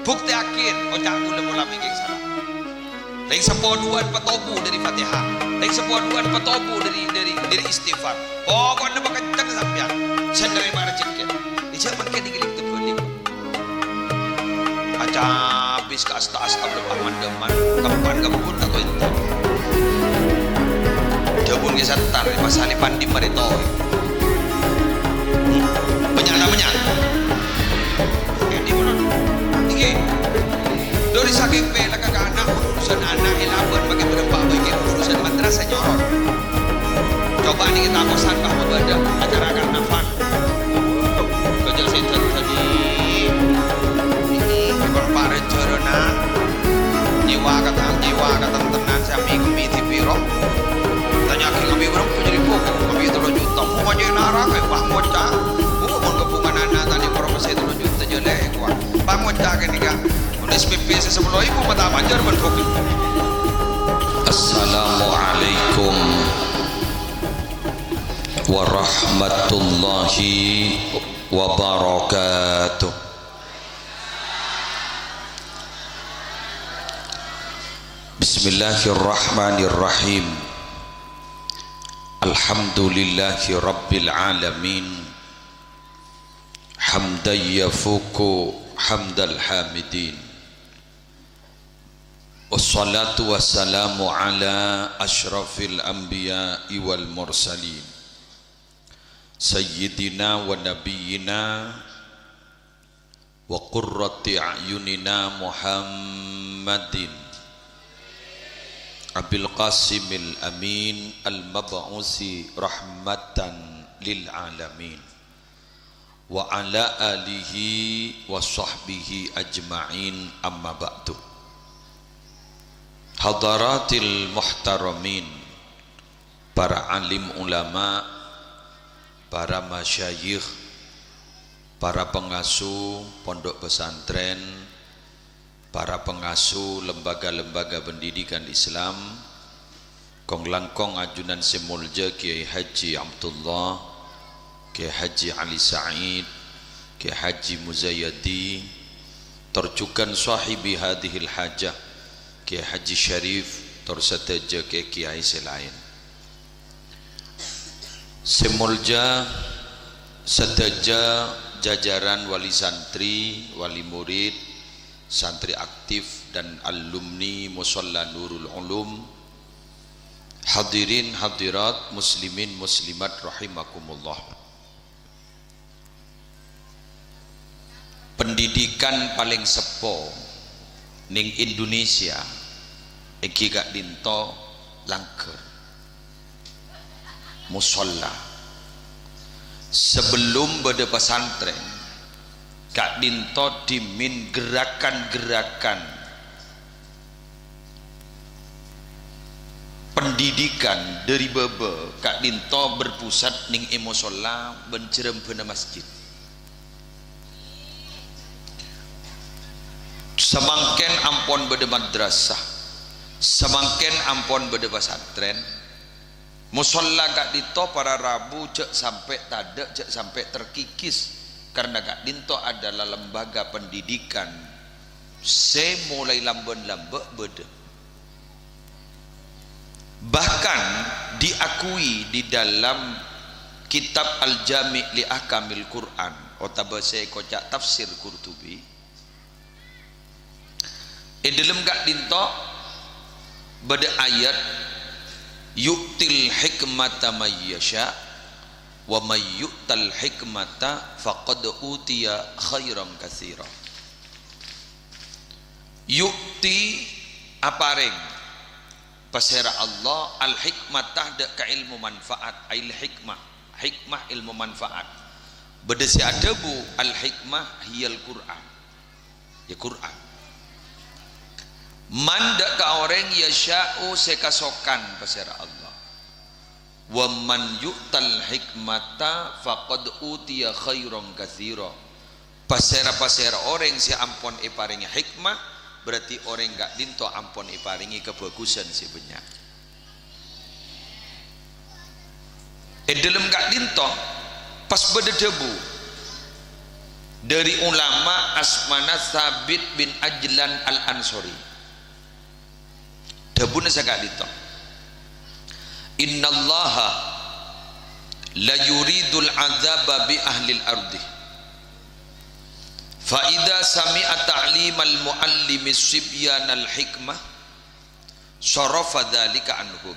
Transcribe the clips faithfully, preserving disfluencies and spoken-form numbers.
Buktèyaghi, oca' kaulâ pola mèngkèng sala. Rèng seppo duwâ'ân patobu dâri Fatihah. Rèng seppo duwâ'ân patobu dâri, dâri, dâri istighfar. Pokokna makenceng sampèyan. Sè narèma rejhekkè. Ijâ mangkèn èngèlèng tèbâli. Acabis ka asta-asta belum aman-dâman. Kempan ka bubun tako' èntar. Dhâbuna Kè Sattar, pasali pandi marè toy. Bânnya' ta' bânnya'? Èdi pon. Èngghi. Dâri sakèng pèlakka ka ana', urusan ana' èlabân makè bârâmpa bâi kè urusan madrasah nyorot. Coba nèka takosan bâ' mabâdâ acara karnaval. Kajâ sè dhâddhi. Ini, kor parè jârâna. Nyèwa kata-, nyèwa katangtènan sami kemmi dipiro. Tanya'aghi kemmi bârâmpa jârèya, kemmi tello juta. Mau aja narang, eh, wah, ngoca'. Oh, mon kebungan ana' tadi promosi tello juta jâ lè', wah. Pas ngoca' kènè ka. Mon S P P sè sepuluh ribu mata panjâr bân kopi. Assalamualaikum warahmatullahi wabarakatuh. Bismillahirrahmanirrahim. Alhamdulillahi rabbil alamin. Hamdan yafuqu hamdal hamidin. Wassalatu wassalamu ala asyrafil anbiya'i wal mursalin. Sayyidina wa nabiyyina wa qurrati a'yunina Muhammadin Abil Qasimil Amin al-mab'usi rahmatan lil alamin. Wa ala alihi wa sahbihi ajma'in, amma ba'du. Hadaratil muhtaramin, para alim ulama, para masyayikh, para pengasuh pondok pesantren, para pengasuh lembaga-lembaga pendidikan Islam, kong-langkong ajunan sè molja Kiai Haji Abdullah, Kiai Haji Ali Said, Kiai Haji Muzayadi, tor jhughân sahibi hadhil hajah, Kiai Haji Syarif, tor sadhâjâ kiai-kiai sè laèn. Sè molja sadhâjâ jajaran wali santri, wali murid, santri aktif dan alumni Musholla Nurul Ulum, hadirin hadirat, muslimin muslimat rahimakumullah. Pendidikan palèng seppo nèng Indonesia èngghi ka'dinto langghâr, musholla. Sabellun bâdâ pesantren, ka'dinto dhimèn gerakan-gerakan pendidikan dâri bâbâ ka'dinto berpusat nèng è mosolla bân jhârâmbhâna masjid. Samangkèn ampon bâdâ madrasah, samangkèn ampon bâdâ pesantren, mosolla ka'dinto para rabu jhâ' sampè' tadâ', jhâ' sampè' terkikis, karena ka'dinto adalah lembaga pendidikan sè molaè lambân lambâ' bâdâ. Bahkan diakui di dalam kitab Al-Jami' li Ahkamil Qur'an, otabâ sè èkoca' Tafsir Qurtubi, è dâlem ka'dinto bâdâ ayat, "Yu'til hikmata may yasha, wa may yu'tal hikmata faqad utiya khairan katsira." Yu'ti, aparèng, pasèra Allah, al-hikmata, dâ' ka èlmo manfaat, ail hikmah, hikmah èlmo manfaat. Bâdâ sè adhâbu, "Al-hikmah hiyal Qur'an." Ya Qur'an. Man, dâ' ka orèng, yasha'u, sè kasokan, pasèra Allah. "Wa man yu'tal hikmata faqad utiya khairan katsira." Pasèra-pasèra orèng sè ampon èparèngè hikmah, berarti orèng ka'dinto ampon èparèngè kabhâghusân sè bânnya'. È dâlem ka'dinto pas bâdâ dhâbu, Dhâri ulama asmana Tsabit bin Ajlan Al-Ansori. Dhâbuna saka'dinto, "Innallaha la yuridul adzaba bi ahlil ardi. Fa idza sami'a ta'limal muallimi sibyanal hikmah, sarafa dzalika anhum."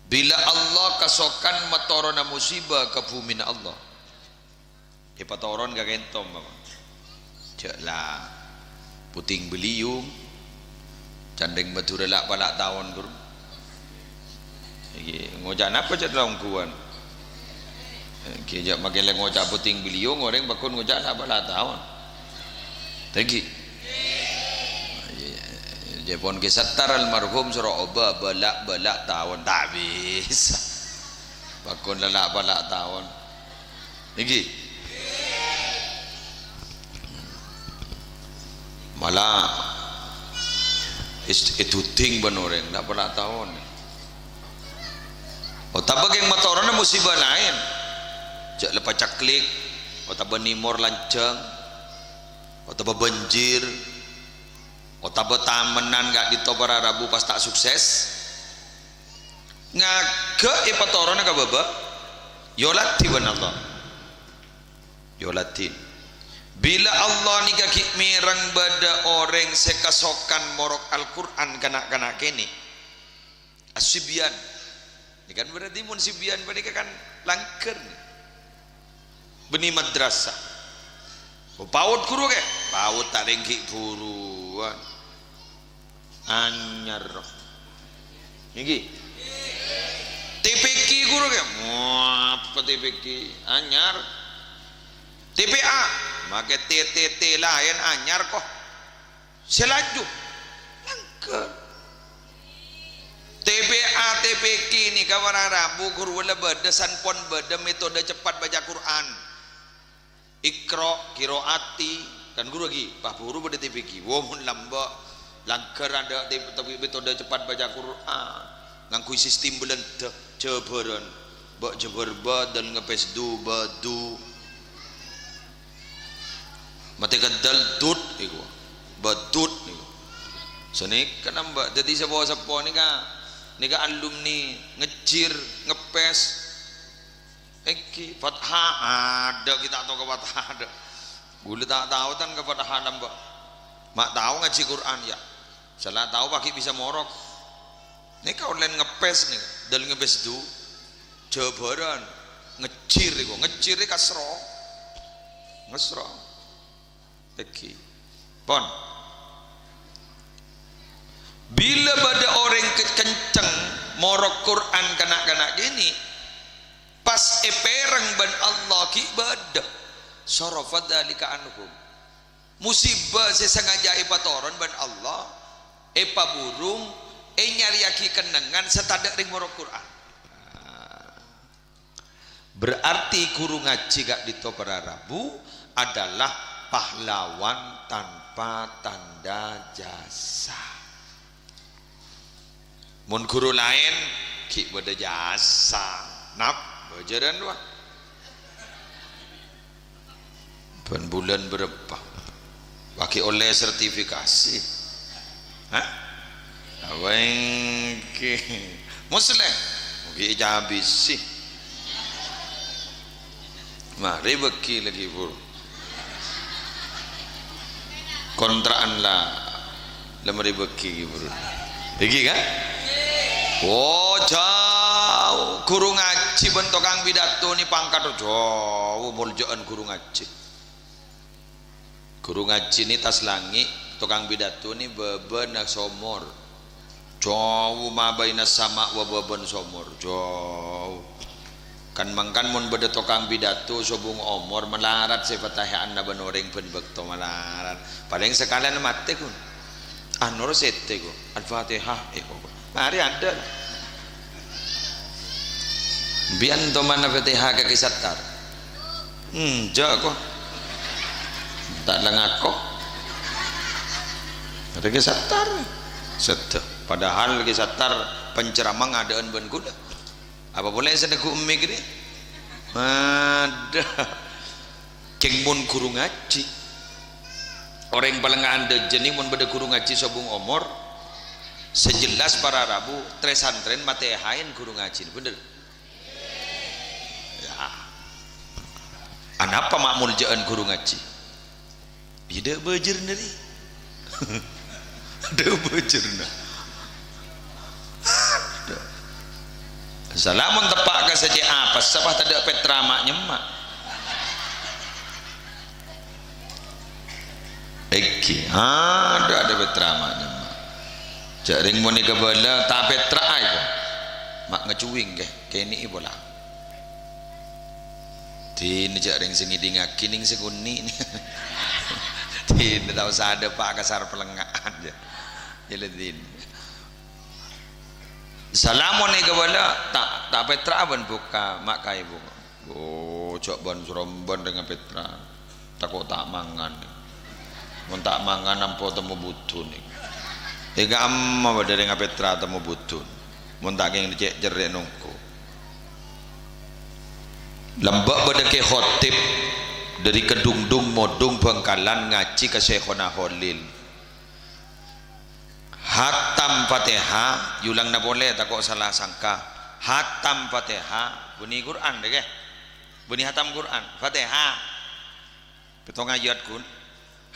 Bilâ Allah kasokan matorona musiba ka bhumina Allah, èpatoron ka kento, umpama. Jhâ' la puting beliung, candheng Madhurâ la'-pala' taon, ghuru. Iki ngoca' napa, cè' la ongghuwân? Iki jhâ' makè la ngoca' puting beliung, orèng pagghun ngoca' la'-pala' taon. Tèngghi. Jhâ' pon Kè Sattar almarhum soro obâ bâla'-bâla' taon, ta' bisa. Pagghun la'-pala' taon. Ngghi. Mala is-, èduding bân orèng, la'-pala' taon. Otabâ kèng matorona musiba laèn. Jhâ' la paceklik, otabâ nèmor lanjhâng, otabâ bânjir, otabâ tamennan ka'dinto para rabu pas ta' sukses. Ngaghâ èpatorona ka bâbâ, èoladhi bân Allah. Èoladhi. Bilâ Allah nèka ghi' mèreng bâdâ orèng sè kasokan morok Al-Qur'an ka na'-kana' kènè'. As-sibyan. Ini kan berarti mon sibyan panèka kan langghâr. Bânnè madrasah. Oh, PAUD ghuru kè? PAUD ta' rèngghi' buruwân. Anyar. Ngghi. T P Q ghuru kè? Apa T P Q? Anyar. T P A. Makè T T T laèn anyar, ko'. Sè laju. Langghâr. T P A, T P Q nèka para rabu ghuru la bâdâ, san pon bâdâ metode cepat baca Qur'an. Iqra, Qiraati, kan ghuru ghi, pas buru bâdâ T P Q. Wo, mon lambâ', langghâr adâ' te-, tapi metode cepat baca Qur'an. Ngangghuy sistem Belanda, jhâbhârân. Bâ' jhâbhâr bâ, dâl ngepes du, bâdu. Matè ka dâl dud iku. Badud niku. Sanèka nambâ'. Dhâddhi seppo-seppo nèka, nèka alumni ngejjir, ngepes. Èngghi, Fatha, adâ' ghi' ta' tao ka Fatha, adâ'. Ghulâ ta' tao tan ka Fatha nambâ'. Ma' tao ngajhi Qur'an, ya. Sala tao paghi' bisa morok. Nèka online ngepes nèka, dâl ngepes du. Jhâbhârân. Ngejjir iku, ngejjir iku kasro. Ngesro. Èngghi. Pon. Bilâ bâdâ orèng ke-, kenceng morok Qur'an ka na'-kana' kènè', pas èpèrèng bân Allah ghi' bâdâ, sarafa dzalika anhum. Musibâ sè sangajâ èpatoron bân Allah, èpaburung, ènyarèyaghi kennengngan sè tadâ' rèng morok Qur'an. Berarti ghuru ngajhi ka'dinto para rabu adalah pahlawan tanpa tanda jasa. Mon ghuru laèn, ghi' bâdâ jasa. Nap, bâjârân, wah. Bân bulân bârâmpa? Paghi' ollè sertifikasi. Hah? Apa èngghi? Musleh? Ghi' ècabisi. Marè bâghi lagi buru. Kontrakan la, la marè bâghi ghi' buru. Èngghi, kan? Oh, jhâu. Ghuru ngajhi bân tokang pidato nè pangkat jhâu, molja'an ghuru ngajhi. Ghuru ngajhi nè attas langngè', tokang pidato nè bâbâna somor. Jhâu ma bainas sama' wa bâbâna somor, jhâu. Kan-mangkan mon bâdâ tokang pidato sobung omor malarat sè Fatiha'anna bân orèng bân bâkto malarat. Palèng sakalèyan matè, ghun. Anoro sèttè, ghun. Al-Fatihah, eh, kok. Marè adâ'. Bi'en tomana Fatihah ka Kè Sattar. Enjâ', ko'. Ta' la ngako. Kata Kè Sattar. Sèttè. Padahal Kè Sattar penceramah ngadâ'ân bân ghulâ. Apa polè sè neggu' mik rè? Adâ'. Kèng mon ghuru ngajhi, orèng palènga'an dhâjâna mon bâdâ ghuru ngajhi sobung omor, sè jelas para rabu, trè-santrèn matèhaè ghuru ngajhina, bhender? Ya. Anapa ma' moljâ'ân ghuru ngajhi? Iyâ, dâ' bâjârna rè. Dâ' bâjârna. Adâ'. Salamon teppa' ka sè cè' apes, apa tadâ' pètra ma' nyemma'? Èngghi, adâ', adâ' pètra ma' nyemma'. Jhâ' rèng monèka bâlâ, ta' pètra'a èko. Ma' ngacuwing, kè, kènè'è pola. Dinah jhâ' rèng sè ngèdingngaghi nèng sè konè'. Dinah ta' osa adâ' pa' kasar palènga'an, jhâ. Iyâ la dinah. Salamon èkabâlâ, ta', ta' pètra'a bân bukka', ma' kaè bukka'. Oh, jhâ' bân-sorombân rèng apètra. Tako' ta' mangan. Mon ta' mangan, ampo temmo budhun. Èkamma bâdâ rèng apètra temmo budhun. Mon ta' kèng cè', cerrè' nongko. Lambâ' bâdâ Kè Khotib dâri Kedungdung, Modung, Bangkalan ngajhi ka Syaikhona Kholil. Hatam Fatihah, èolangna polè, tako' sala sangka. Hatam Fatihah, bânnè Qur'an, dâ' kè? Bânnè hatam Qur'an, Fatihah. Pètto' ayat, ghun.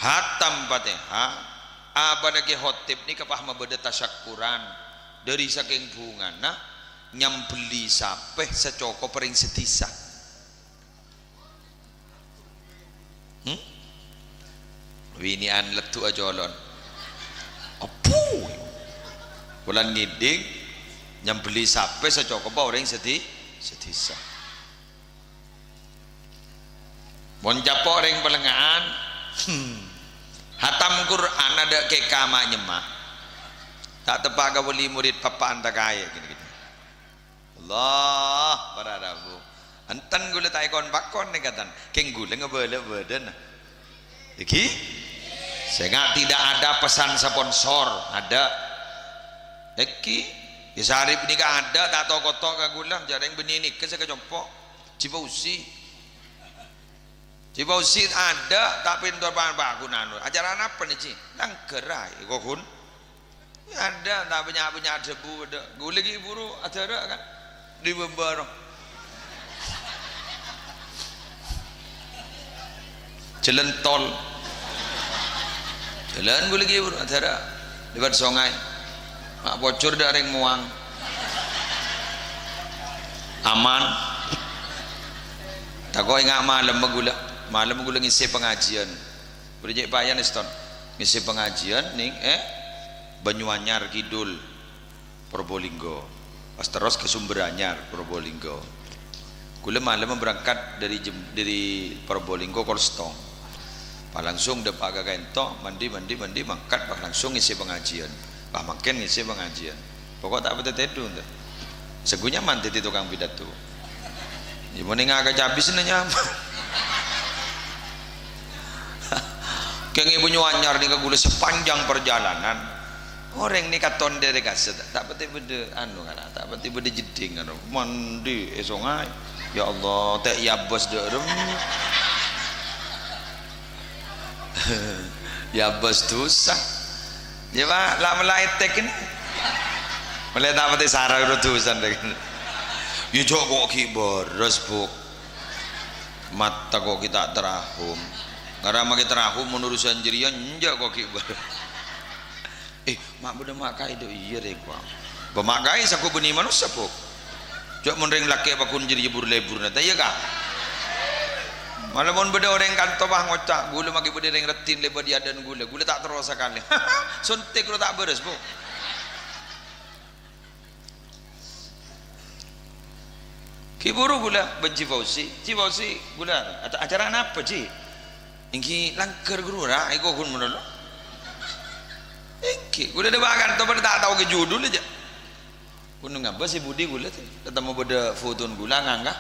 Hatam Fatihah, abâna Kè Khotib nèka pas mabâdâ tasyakkuran dâri sakèng bhungana nyambelli sapè sacokop rèng sadhisa. Hmm? Binè'an leddu'a colon. Abbhu! Bulân ngèdhing nyambelli sapè sacokop orèng sadhi-, sadhisa. Mon capo' rèng palènga'an, hmm, hatam Qur'an adâ' kèka ma' nyemma'. Ta' teppa' ka wali murid pappa'an ta' kaè, gini-gini. Allah, para rabu. Enten ghulâ ta' èkon-pakon nèka, tan. Kèng ghulâ ngabâlâ bâdâna. Èngghi? Sènga' tidak ada pesan sponsor, adâ'. Èngghi? È Sarip nèka adâ', ta' to-koto ka ghulâ, jhâ' rèng bânnè nèka sè kacompo'. Ji Fauzi. Ji Fauzi adâ', ta' pènto pa-, paghun anu. Acara napa nè, Ji? Langghâr, aè, ko, ghun. Adâ', ta' bânnya'-bânnya' dhâbu, adâ'. Ghulâ ghi' buru adârâ', kan? Di Bembaro. Jhâlân tol. Jhâlân ghulâ ghi' buru adârâ'. Lèbât songay. Ma' pojhur dâ' rèng mowang. Aman. Tako' enga' malem ghulâ. Malem ghulâ ngèssè pangajiân. Bâri' cè' payan, èston. Ngèssè pangajiân nèng, eh, Banyuanyar Kidul. Probolinggo. Pas terros ka Sumber Anyar, Probolinggo. Ghulâ malem berangkat dâri Jem-, dâri Probolinggo kol sèttong. Pas langsung dâpa' ka ka'ènto, mandi, mandi, mandi, mangkat, pas langsung ngèssè pangajiân. Pas mangkèn ngèssè pangajiân. Pokok ta' patè tèdung, ta. Sèngko' nyaman dâddhi tokang pidato. Yâ, mon enga' ka cabisna nyaman. Kèng è Banyuanyar nèka ghulâ sepanjang perjalanan, orèng nèka tondhâ rè kasè, ta' patè bâdâ anu, kana, ta' patè bâdâ jeddhing, kana. Mandi è songay. Ya Allah, ta' èabâs dâ' rem. Èabâs dhusa. Yâ, Pak, la mella ètèk kènè. Mella ta' patè sara ro dhusa, dâ' kènè. Yâ, jhâ' ko' ghi' bârâs, Bu'. Matta ko' ghi' ta' tarahum. Ngara maghi tarahum mon urusan jârèya, enjâ' ko' ghi' bârâs. Eh, ma' bâdâ ma' kaè dâ' iyâ rè, Pak. Bâ ma' kaè sèngko' bânnè manossa, Bu'. Jhâ' mon rèng lakè' paghun jârèya bur-lèburna, ta' iyâ, Ka'? Mala mon bâdâ orèng kanto, bâ, ngoca', "Ghulâ maghi bâdâ rèng raddhin lèbât è adâ'na ghulâ, ghulâ ta' terro sakalè." Sontèk ro ta' bârâs, Bu'. Ghi' buru ghulâ bân Ji Fauzi. "Ji Fauzi, ghulâ, aca-, acara napa, Ji?" "Èngghi langghâr ghuru ra, èko ghun malolo." "Èngghi, ghulâ dâpa' kanto padâ ta' tao ka judul jâ." Ghun ngabâs è budi ghulâ, temmo bâdâ fotona ghulâ ngangka.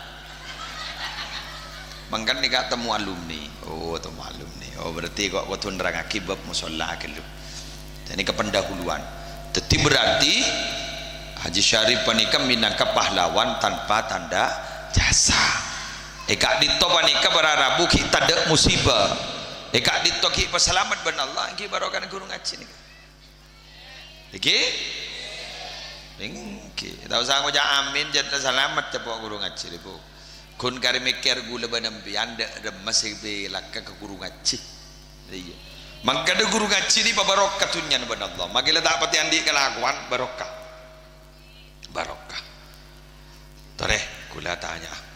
Mangkana nèka temmo alumni. Oh, temmo alumni. Oh, berarti ko' kodhu nerrangngaghi bab musholla ghâllu. Jadi, kependahuluan. Jadi, berarti Haji Syarif panèka mènangka pahlawan tanpa tanda jasa. È ka'dinto panèka para rabu ghi' tadâ' musiba. È ka'dinto ghi' pasalamet bân Allah, èngghi barokana ghuru ngajhi nèka. Èngghi? Èngghi. Ta' osa ngoca' amin, jhâ' salamet, cèpo' ghuru ngajhi, Bu. Ghun karè mèkkèr ghulâ bân empèyan, dâ' remma sè èbelakka ka ghuru ngajhi. Iyâ. Mangkana ghuru ngajhi nèka pabarokah dhunnyana bân Allah. Makkèla ta' patè andi' kalakowan, barokah. Barokah. Torè, ghulâ atanya'a.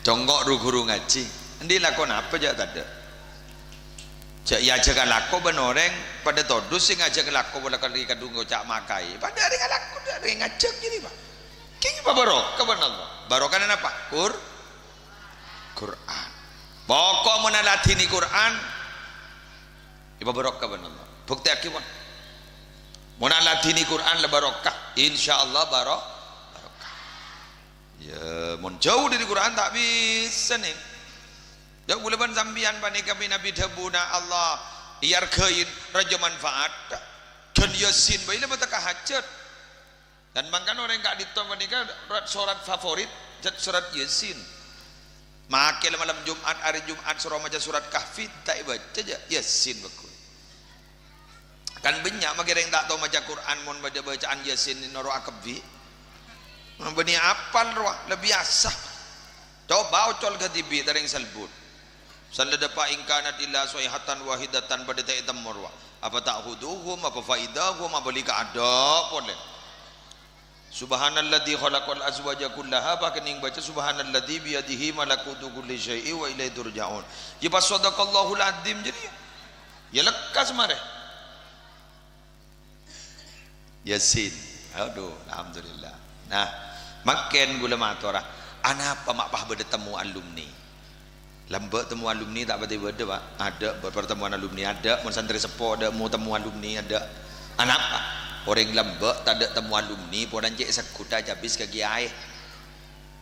Congko' ru-ghuru ngajhi. Endi lako napa jhâ' tadâ'? Jhâ' èajhâk alako bân orèng padâ todus sè ngajhâk alako pola kali kadhung ngoca' makaè. Padâ arè ngalako, dâ' arè ngajhâk jârèya, Pak. Kèng pabarokah bân Allah. Barokana napa? Qur-, Qur'an. Pokok mon aladhini Qur'an, Èpabarokah bân Allah. Buktèyaghi, pon. Mon aladhini Qur'an la barokah, insyaallah baro-, barokah. Yâ, mon jhâu dâri Qur'an ta' bisa, nèng. Yâ, ghulâ bân sampèyan panèka mènabi dhâbuna Allah, èarghâi, rajâ manfaat. Ghân Yasin bhâi la bâdâ ka hajat. Dan mangkana orèng ka'dinto panèka rat-, sorat favorit, jhât sorat Yasin. Makkè la malem Jum'at, arè Jum'at soro maca sorat Kahfi, ta' èbâca jhâ', Yasin bhâghus. Kan bânnya' makkè rèng ta' tao maca Qur'an, mon maca bâcaan Yasin noro' akabbhi. Bânnè apal rowa, la biyasa. Coba ocol kadhibi' ta' rèng salbut. Sallada fa in kanat illa shaihatan wahidatan padâ ta' ètemmo rowa. Apa ta'khudzuhum, apa faidahum, apa lika ada polè. Subhanalladzi khalaqal azwaja kullaha, apa kennèng baca subhanalladzi biyadihi malakutu kulli syai'in wa ilaihi turja'un. Ya pas shadaqallahul adzim jârèya. Ya lekkas marè. Yasin. Aduh, alhamdulillah. Nah, mangkèn ghulâ matora, anapa ma' pas bâdâ temmo alumni? Lambâ' temmo alumni ta' patè bâdâ, Pak. Adâ' per-, pertemuan alumni, adâ'. Mon santrè seppo, adâ'. Mo temmo alumni, adâ'. Anapa? Orèng lambâ' tadâ' temmo alumni, polana cè' segghut acabis ka kiyaè.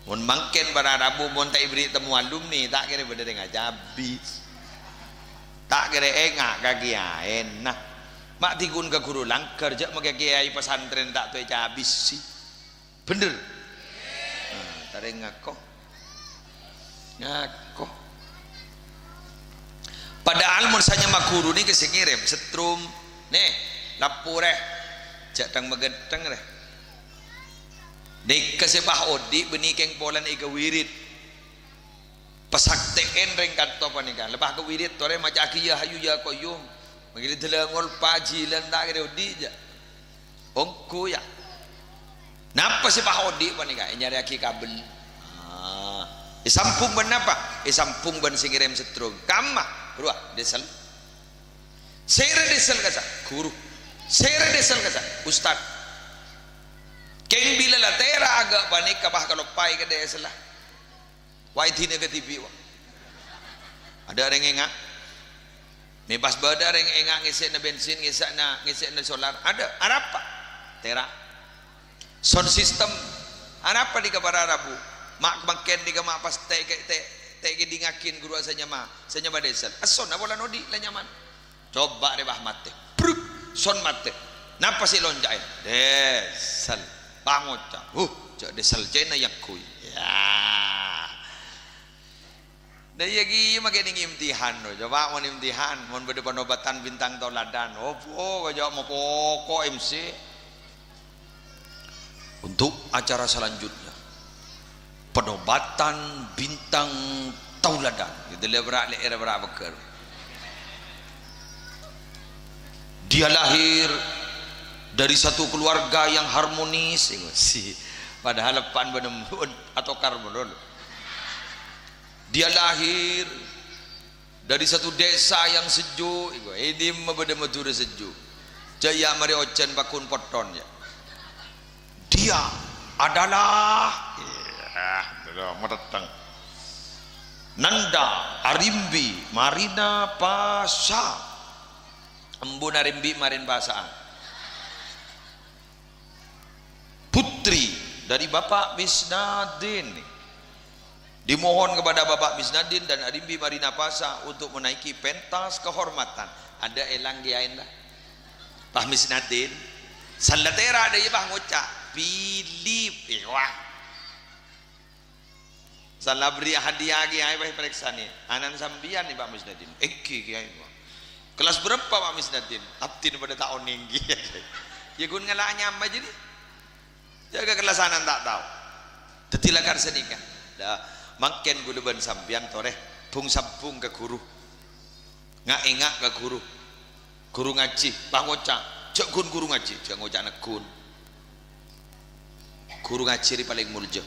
Mon mangkèn para rabu mon ta' èberri' temmo alumni, ta' kèra bhender ngacabis. Ta' kèra enga' ka kiyaèna. Ma' dhikon ka ghuru langghâr, jhâ' makkè kiyaè pesantren ta' tao ècabisi. Bhender? Nah, ta' rèng ngako. Ngako. Padahal mon sè nyama ghuru nèka sè ngèrèm, setrum. Nè, laporè. Jhâ' dhâng-maghândhâng rè. Nèka sè pas odi' bânnè kèng polana èkawirid. Pasaktè'èn rèng kanto panèka. Lepas kawirid, torè maca'aghi, "Ya Hayyu Ya Qayyum." Manggili dâlângol pajhilân ta' kèra odi', jhâ'. Ongghu, yâ. Napa sè pas odi' panèka? Ènyarèyaghi kabel. Ah. Èsambhung bân napa? Èsambhung bân sè ngèrèm setrum. Kamma? Rowa, dèsel. Sèrè dèsel kassa', ghuru. Sèrè dèsel kassa', ustad. Kèng bilâ la tèra' aghâ' panèka pas kaloppaè ka dèsella. Wa' èdina kadhibi', wa'. Adâ' rèng enga'. Mè' pas bâdâ rèng enga' ngèssè'na bensin, ngèssè'na, ngèssè'na solar. Adâ', arapa? Tèra'. Sound system. Arapa nèka para rabu? Ma' mangkèn nèka ma' pas tè-, tè-, tè-, kèdingngaghin ghuru sè nyama, sè nyama dèsel. Essona polana odi' la nyaman. Coba rè, wah, matè. Bruk! Son matè. Napa sè èlonca'è? Dèsel. Pangoca'. Huh, jhâ' dèsel Cèna yang kui. Ya. Dâ' iyâ kèya makè nèng imtihan, no. Coba mon imtihan, mon bâdâ penobatan bintang tauladan. Opo, kajâ' mapoko M C. Untuk acara selanjutnya, penobatan bintang tauladan. Gitu, lè bra', lè era bra' beker. Dia lahir dari satu keluarga yang harmonis. Si, padahal pan benem atokar melulu. Dia lahir dari satu desa yang sejuk, iku, è dimma bâdâ Madhurâ sejuk. Jhâ' iyâ marè ojhân pakon potton, yâ. Dia adalah, iyâ, dulu matetteng. Nanda Arimbi Marina Pasa. Embun Arimbi marin pasa'an. Putri dari Bapak Misnadin. Dimohon kepada Bapak Misnadin dan Arimbi Marina Pasa untuk menaiki pentas kehormatan. Adâ' èlang kiyaèna. Pak Misnadin. Sallatera adâ' iyâ, Pak, ngoca'. Pilih. Eh, wah. Sala bherri' hadiah kèyaè, bhâi parèksanè. Ana'na sampèyan nè, Pak Misnadin. Èngghi, Kèyaè. Kellas bârâmpa, Pak Misnadin? Abdhina padâ ta' onèng, Kèyaè. Iyâ, ghun ngala' nyama, jadi. Jâgâ kellas ana'na ta' tao. Dhâddhi lakar sanèka. Lah, mangkèn ghulâ bân sampèyan torè bhung-sabbhung ka ghuru. Nga'-ènga' ka ghuru. Ghuru ngajhi, pas ngoca', "Jhâ' ghun ghuru ngajhi," jhâ' ngoca' negghun. Ghuru ngajhi rè palèng molja.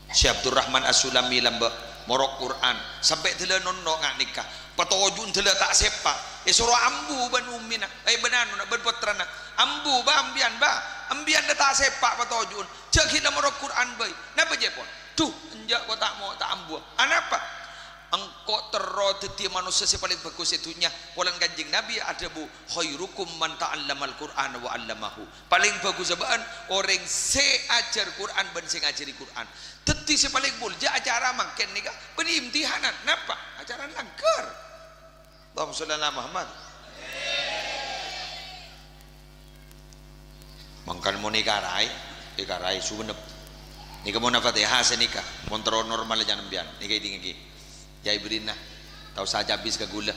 Syekh Abdurrahman As-Sulami lambâ' morok Qur'an, sampè' dâlâ nonno' nga' nèka. Patoju'na dâlâ ta' sèpa', èsoro ambu bân ummina, eh, bân anuna, bân pottrana. "Ambu, Bâ, ampèyan, Bâ, ampèyan la ta' sèpa' patoju'na, jhâ' ghi' la morok Qur'an bhâi." "Napa, jhâ' pon?" "Dhu, enjâ' ko' ta' mo-, ta' ambuwâ." "Anapa?" "Engko' terro dhâddhiyâ manossa sè palèng bhâghus è dhunnya, polana Kanjeng Nabi adhâbu, 'Khairukum man ta'allamal Qur'ana wa 'allamahu.'" Palèng bhâghussa bâ'ân orèng sè ajhâr Qur'an bân sè ngajhâri Qur'an. Dhâddhi sè palèng molja acara mangkèn nèka bânnè imtihanan. Napa? Acarana langghâr. Allahumma sholli ala Muhammad. Mangkana mon èkaraè, èkaraè sumenep. Nèka monna Fatihah sanèka, mon terro normal jhân sampèyan. Nèka èdingngaghi. Jhâ' èbherri'na. Ta' osa cabis ka ghulâ.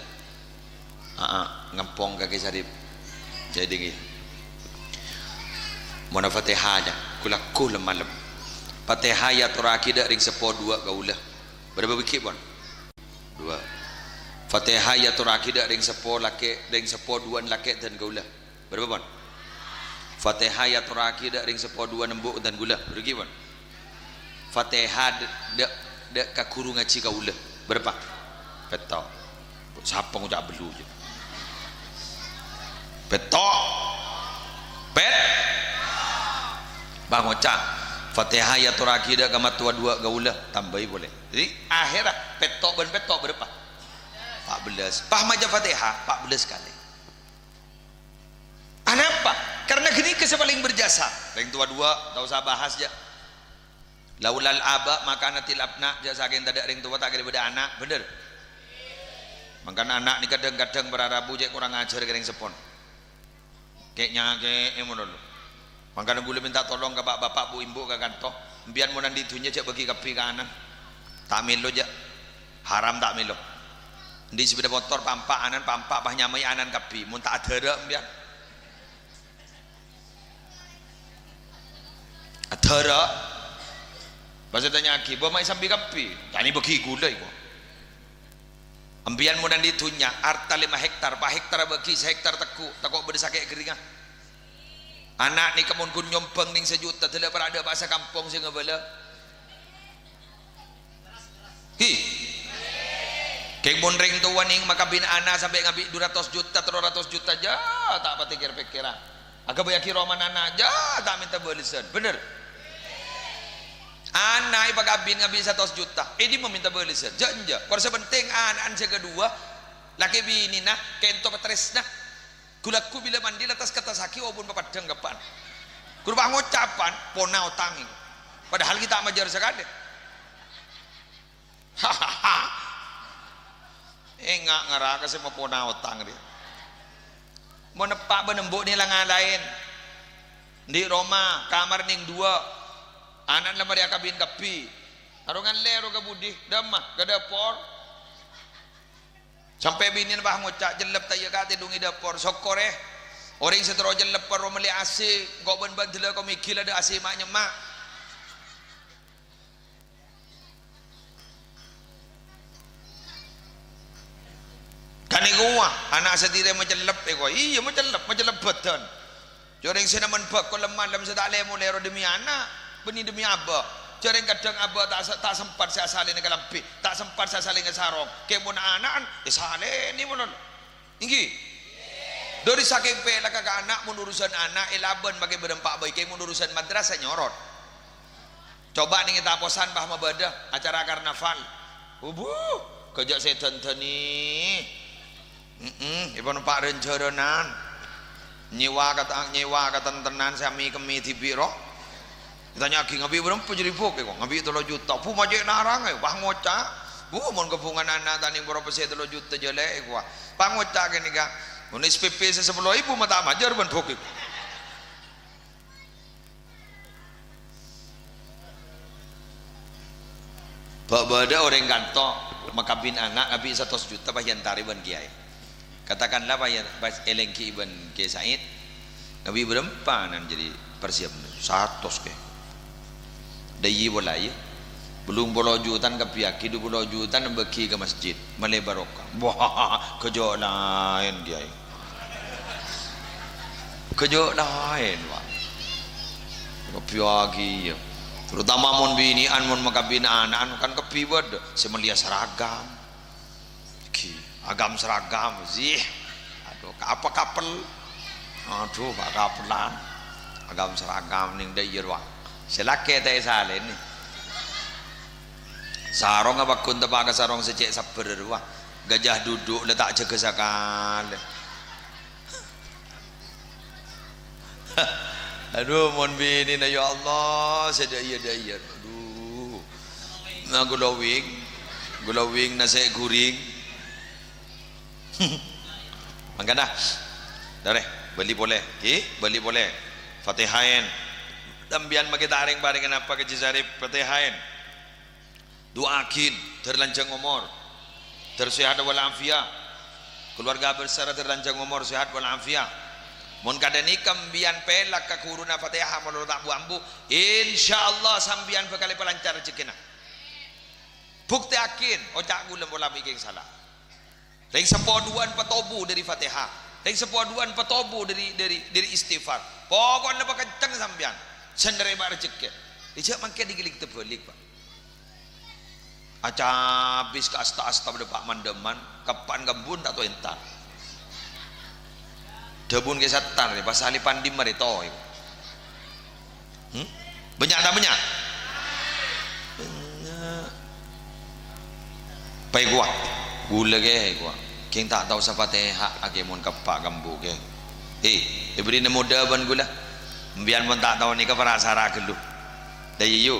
Aa, ngempong ka Kè Sarip. Jhâ' èdingngaghi. Monna Fatihah jhâ', ghulâ ghulâ malem. Fatihah èyatorraghi dâ' rèng seppo duwâ' kaulâ. Bârâmpa bighi, pon? Duwâ'. Fatihah èyatorraghi dâ' rèng seppo lakè', rèng seppo duwâ'ân lakè' dân kaulâ. Bârâmpa, pon? Fatihah èyatorraghi dâ' rèng seppo duwâ'ân embu' dân kaulâ. Bârâmpa bighi, pon? Fatihah dâ', dâ', dâ' ka ghuru ngajhi kaulâ. Bârâmpa? Pètto'. Sapa ngoca' bellu, jâ? Pètto'. Pèt-, Bâ ngoca', Fatihah èyatorraghi dâ' ka mattowa duwâ' kaulâ. Tambâi polè. Jadi, akhèrra pètto' bân pètto' bârâmpa? Empa' bellâs. Pas maca Fatihah, empa' bellâs kalè. Anapa? Karena ghânèka sè palèng berjasa. Rèng towa duwâ', ta' osa bahas, jâ. "Laulal aba ma kanatil abna," jâ' sakèng tadâ' rèng towa ta' kèra bâdâ ana', bhender? Mangkana ana' nèka kadhâng-kadhâng para rabu cè' korang ajhâr ka rèng seppon. Kè'-nyakè'è mon lo. Mangkana ghulâ mènta tolong ka pa'-bapa', bu'-embu' ka kanto, "Empèyan mon andi' dhunnya jhâ' bâgi kabbhi ka ana'na. Ta' mèlo jâ'. Haram ta' mèlo. Andi' sepeda motor pa'-empa' ana'na, pa'-empa' pas nyamaè ana'na kabbhi, mon ta' adhârâ' empèyan." Adhârâ'. Pas ètanya'aghi, "Bâ, ma' èsambi kabbhi?" "Jâ' nè bâgi ghulâ èko." "Empèyan mon andi' dhunnya, arta lèma hektar, pa' hektar bâgi, sahektar tegghu', tako' bâdâ sakè' ghâringnga. Ana' nèka mon ghun nyombhâng nèng sajuta, dâlâ para' dâpa' sakampong sè ngabâlâ." Hi. Kèng mon rèng towa nèng makabin ana' sampè' ngabi' du ratos juta, tello ratos juta, jâ, ta' patè kèr-pèkkèran. Aghâbâyyaghi romana ana', jâ, ta' mènta bâlessan. Bhender? Ana' èpakabin ngabi' satos juta, è dimma mènta bâlessan? Jâ, enjâ'. Kor sè pentèng ana'na sè kaduwâ, lakè binèna kènto patarèsna. Ghu-lagghu bilâ mandi la tas-kattassaghi, opon papeddhâng kabbhi. Ghuru pas ngoca' apaan? Pona otang. Padahal ghi' ta' majâr sakalè. Enga' ngara ka sè mapona otang rèya. Mon eppa' bân embu' nè la ngalaèn. Andi' roma, kamar nèng duwâ'. Ana'na la marè akabin kabbhi. Aro ngallè ro ka budi? Dâmma? Ka dâpor. Sampè' binèna pas ngoca', "Cellep ta' iyâ, Ka', tèdung è dâpor." Sokkorè. Orèng sè terro cellep parlo mellè A C, engko' bân bâ'na dâlâ ko' mèghi la dâ' A C ma'-nyemma'. Kan èkowa, ana' satèya macellep èkowa. Iyâ, macellep, macellep bhâdhân. Jhâ' orèng sè nemmen bhâko lem-malem sè ta' lè-molè ro demi ana', bânnè demi abâ'. Jhâ' orèng kadhâng abâ' ta' se-, ta' sempat sè asalèna kalambhi, ta' sempat sè asalèna sarong. Kèng mon ana'na, èsalènè monon. Èngghi? Dhâri sakèng pèlakka ka ana', mon urusan ana' èlabân makè bârâmpa bhâi, kèng mon urusan madrasah nyorot. Coba nèng è Taposan pas mabâdâ acara karnaval. Ubuh, ghâjâ' sè dandani. Heeh, èpon pa' rèn-jhârânan. Nyèwa ka ta-, nyèwa katentenan sè ami-kemmi dhibi' ro. Ètanya'aghi, "Ngabi' bârâmpa jârèya, Bu'?" èkowa. "Ngabi' tello juta." "Bu, ma' cè' larang, è." Wah, ngoca'. "Bu, mon kabhungana ana' ta' nèng poro pèssè tello juta jâlè," èkowa. Pas ngoca' kènè', Ka'. "Mon S P P sè sapolo èbu ma' ta' majâr bân Bu'," èkowa. Bâ'-bâdâ orèng kanto makabin ana' ngabi' satos juta pas èyantarè bân kèyaè. Katakanlah pas èlènggi'i bân Kèyaè Said, ngabi' bârâmpa nan jadi persiapan? Satos kè. Dâ' iyâ pola iyâ. Bâllung polo juta kabbhiyâghi, du polo juta bâgi ka masjid. Malè barokah. Wah, ghâjâ' laèn, Kèyaè. Ghâjâ' laèn, Pak. Kabbhiyâghi, iyâ. Terutama mon binè'an, mon makabin ana'an kan kabbhi bâdâ sè mellèya seragam. Ghi, agam seragam, zih. Adhu, ka-, apa kapel? Adhu, ka-, kapelan. Agam seragam nèng dâ' iyâ rowa. Sè lakè ta' èsalènè. Sarongnga pagghun teppa' ka sarong sè cè' sabbhâr rowa. Gajah duduk la ta' jâgâ sakalè. Adhu, mon binèna, ya Allah, sè dâ' iyâ, dâ' iyâ. Adhu. Nah, glowing. Glowing nasè' ghuring. Mangkana, dârè, bâli polè. Ghi, bâli polè. Fatihaèn. Sampèyan makè ta' rèng-parèng napa, Kaji Sarip? Fatihaèn. Du'aaghin, dâr lanjhâng omor, dâr sehat wal afiat. Kalowarga besar dâr lanjhâng omor, sehat wal afiat. Mon kadhâ' nèka sampèyan pèlak ka ghuruna Fatihah malolo ta' bu-ambu, insyaallah sampèyan bhâkal èpalancar rejhekkèna. Buktèaghin, oca' kaulâ pola mè' kèng sala. Rèng seppo duwâ'ân patobu dâri Fatihah. Rèng seppo duwâ'ân patobu dâri, dâri, dâri istighfar. Poko'na pakenceng sampèyan sè narèma rejekkè. Jhâ' mangkèn èngèlèng tabâlik, Pak. Acabis ka asta-asta padâ pa'-mandhâman, keppa'an kambun ta' tao entar. Dhâbuna Kè Sattar, pas salèpan dimma rè toy. Hmm? Bânnya' ta' bânnya'? Bânnya'. Pè kowa. Ghulâ kè kowa. Kèng ta' tao sapateha' akè mon keppa' kambu kè. Eh, èbâri' nemmo dhâ' bân ghulâ. Sampèyan mon ta' tao nèka parasara ghâllu. Dâ' iyâ, yu.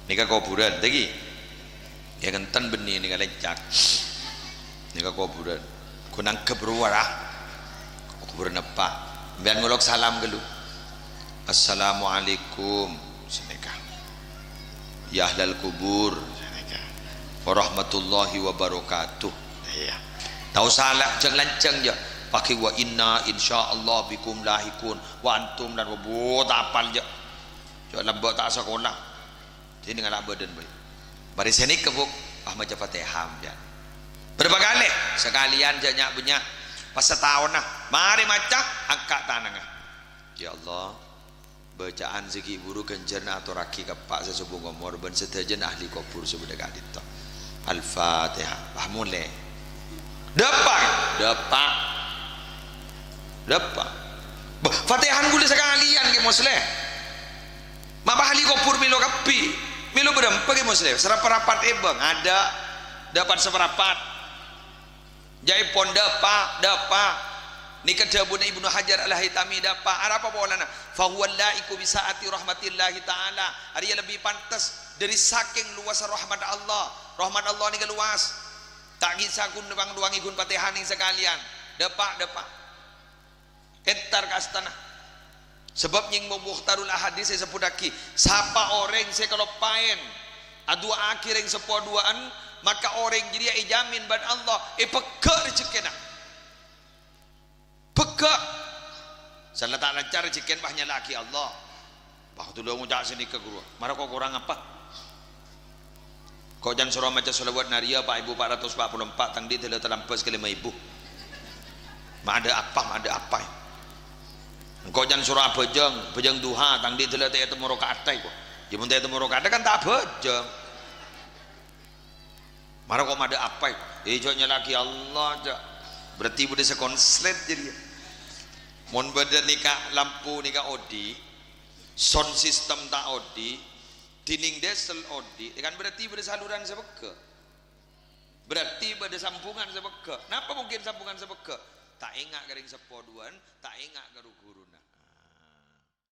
Nèka kobhurân, ta' ghi? Yâ, ngènten bânnè nèka lèncak. Nèka kobhurân. Ghun angghep rowa, ra. Kobhurân eppa'. Sampèyan ngolok salam ghâllu. "Assalamualaikum." Sanèka. "Ya ahlal kubur." Sanèka. "Warahmatullahi wabarakatuh." Iyâ. Ta' osa la-, jhâng-lanjhâng, yâ. Pakai "Wa inna insyaallah bikum lahiqun." "Wa antum lan wa bu-," ta' apal, yâ. Jhâ' lambâ' ta' sakola. Dhâddhi ngala' bâdân bhâi. Marè sanèka, Bu', ah, maca Fatihah, sampèyan. Bârâmpa kalè? Sakalèyan, jhâ' nya'-bânnya'. Pas sataonna, marè maca, angka' tanangnga. Ya Allah, bacaan sè ghi' bhuru ghânjhârânna atorraghi ka eppa' sè sobung omor bân sadhâjâna ahli kobhur sè bâdâ ka'dinto. Al-Fatihah. Ah, molè. Dâpa', dâpa'. Dâpa'. Bâh, Fatihan ghulâ sakalèyan, Kè Musleh. Ma' ahli kobhur mèlo kabbhi. Mèlo bârâmpa, Kè Musleh? Saparapat èbâng. Adâ'. Dâpa' saparapat. Jâèpon dâpa', dâpa'. Nèka dhâbuna Ibnu Hajar Al-Haitami, dâpa'. Arapa polana? "Fahuwa la'iqu bi sa'ati rahmatillahi ta'ala." Arèya lebbi pantes dâri sakèng lowassa rahmat Allah. Rahmat Allah nèka lowas. Ta' ghi' saghun panglowangnga ghun Fatihan nèng sakalèyan. Dâpa', dâpa'. Entar ka astana. Sabâb nèng Mukhtarul Ahadits èsebbhuttaghi, sapa orèng sè kaloppaèn adu'aaghi rèng seppo duwâ'ân, maka orèng jârèya èjhâmin bân Allah, èpegghâ' rejekkèna. Pegghâ'. Sala ta' lancar rejekkèn, pas nyala'aghi Allah. Pas dulu ngoca' sanèka, ghuru. Mara kok korang apa? Kok can soro maca shalawat nariyah, pa' èbu pa' ratos pa' polo empa', tang dhi' dâlâ talambâs ka lèma èbu. Ma' adâ' apa, ma' adâ' apa? Engko' can soro abhâjâng, bhâjâng duha, tang dhi' dâlâ ta' ètemmo raka'atta, kok. Yâ, mon ta' ètemmo raka'atta, kan ta' abhâjâng. Mara kok ma' adâ' apa, eh, jhâ' nyala'aghi Allah, jhâ'. Berarti bâdâ sè konslet jârèya. Mon bâdâ nèka lampu nèka odi', sound system ta' odi', dhinèng diesel odi', kan berarti bâdâ saluran sè pegghâ'. Berarti bâdâ sambungan sè pegghâ'. Napa mungkin sambungan sè pegghâ'? Ta' enga' ka rèng seppo duwâ'ân, ta' enga' ka ru-ghuru.